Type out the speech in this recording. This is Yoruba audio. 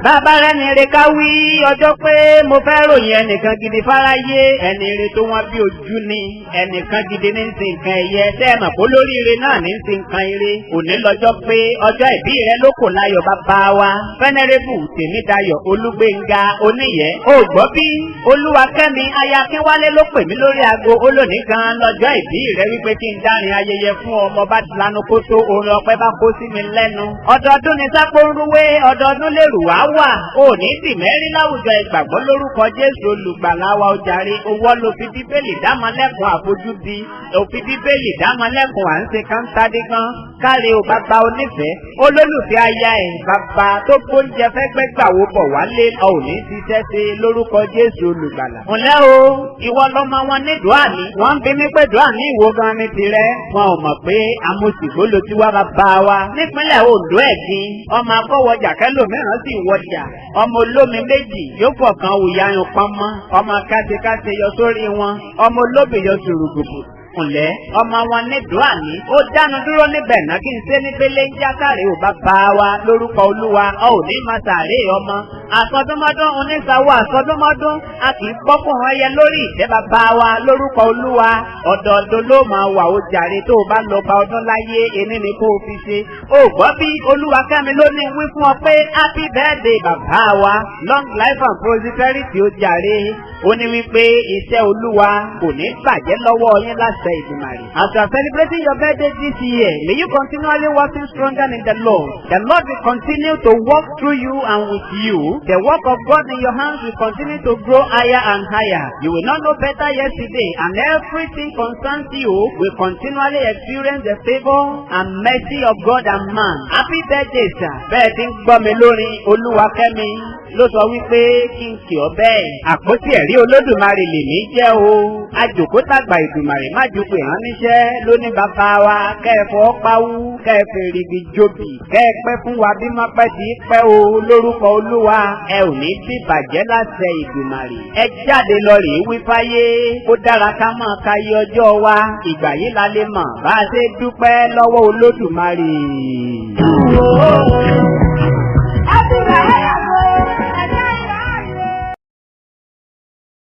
Bàbá rẹ́ni re ká wí ọjọ́ pé mo fẹ́ ròyìn ẹnìkan gidi fáráyé, ẹni re tó wọ́n bí ojú ni, ẹnìkan gidi ní sin nǹkan ẹ̀yẹ. Tẹ́ ẹ mọ̀ pé olóríire náà ní sin nǹkan ire. Òní lọ́jọ́ pé ọjọ́ ìbí rẹ ló kò láyọ̀, bàbá wa. Venerable Tèmídayọ̀ Olúgbénga Oníyẹ́. Ó gbọ́ bí Olúwakẹ́mi Ayakínwálé ló pè mí lórí aago, olóní gan lọ́jọ́ ìbí rẹ, wípé kí n dárin ayẹyẹ fún ọmọ bá ti lanu kó tó orin ọpẹ́ bá kó sí mi lẹ́nu. Ọdọọdún ni sápó ń rúwé, ọdọọdún lèrú wá wà. Òní dì mẹ́rin láwùjọ ìgbàgbọ́ lórúkọ Jésù olùgbàlà wa. Ó jàre, owó ló fi Bíbélì dámọ́lẹ́kùn àfojúdi, òfin Bíbélì dámọ́lẹ́kùn à ń ṣe káńtádé gan. Káre o, bàbá onífẹ̀ẹ́, olólùfẹ́ aya ẹ̀, bàbá tó gbóúnjẹ fẹ́ gbẹ́gbàwó bọ̀ wálé, òní ṣiṣẹ́ ṣe lórúkọ Jésù olùgbàlà. Ǹlẹ́ o, ìwọ lọmọ wọn ní dùá ní. Wọ́n ń bi mí pé dùá ní ìwo gan ni tirẹ̀. Wọn ò mọ̀ pé amòsìgbó ló ti wá, bàbá wa. Nípínlẹ̀ Ondo ẹ̀gbin, ọmọ akọ́wọjà kẹlòmíràn sì wọjà. Ọmọ olómi méjì yóò fọ̀kan wùyáyún pọ́nmọ́. Ọmọ káṣekáṣe yọ sórí wọn. Ọmọ olóbì yọ sùrùgùbù. Ǹlẹ́ ọmọ wọn ní dùá ní. Ó dánu dúró níbẹ̀ náà kí n ṣe ní pélé ń jákàrí ò, bàbá wa, lórúkọ Olúwa. Ọ ò ní máa sàárè ọmọ. Àsọdúnmọ́dún oníṣàwọ̀ àsọdúnmọ́dún, a kì í gbọ́kùn ẹyẹ lórí ìtẹ́, bàbá wa, lórúkọ Olúwa. Ọ̀dọ̀ọ̀dún ló máa wà ó jàre. Tó o bá lọ bá ọdún láyé, ẹni ni kó o fi ṣe. Ó gbọ́ bí Olúwakẹ́mi ló ní wí fún ọ pé happy birthday, bàbá wa, long life and prosperity, ó jàre. Ó ní wípé iṣẹ́ Olúwa kò ní bàjẹ́ lọ́wọ́ yín láṣẹ Ìdùmarè. As you are celebrating your birthday this year, may you continually working stronger in the Lord. The Lord will continue to work through you and with you. The work of God in your hands will continue to grow higher and higher. You will not know better yesterday, and everything concerns you will continually experience the favor and mercy of God and man. Happy birthday, sir. Bẹ́ẹ̀ ti ń gbọ́ mi lórí, Olúwakẹ́mi ló sọ wípé kí n kì ọ́ bẹ́ẹ̀. Àpótí ẹ̀rí Olódùmarè lèmi jẹ́ o. Àjòkótàgbà Ìdùmarè má ju pé rán níṣẹ́ ló ní bàbá wa, kẹ́ẹ̀fọ́ pawú, kẹ́ẹ̀fèrègì jòbì, kẹ́ẹ̀pẹ́ fún wa bí mọ́pẹ́ ti pẹ́ o lórúkọ Olúwa. Ẹ ò ní bí bàjẹ́ láṣẹ Ìdùmarè. Ẹ jáde lọ rèé wí fáyé. Ó dára ká máa ka iye ọjọ́ wa. Ìgbà yìí la lè mọ̀ bá a ṣe dúpẹ́ lọ́wọ́ Olódùmarè.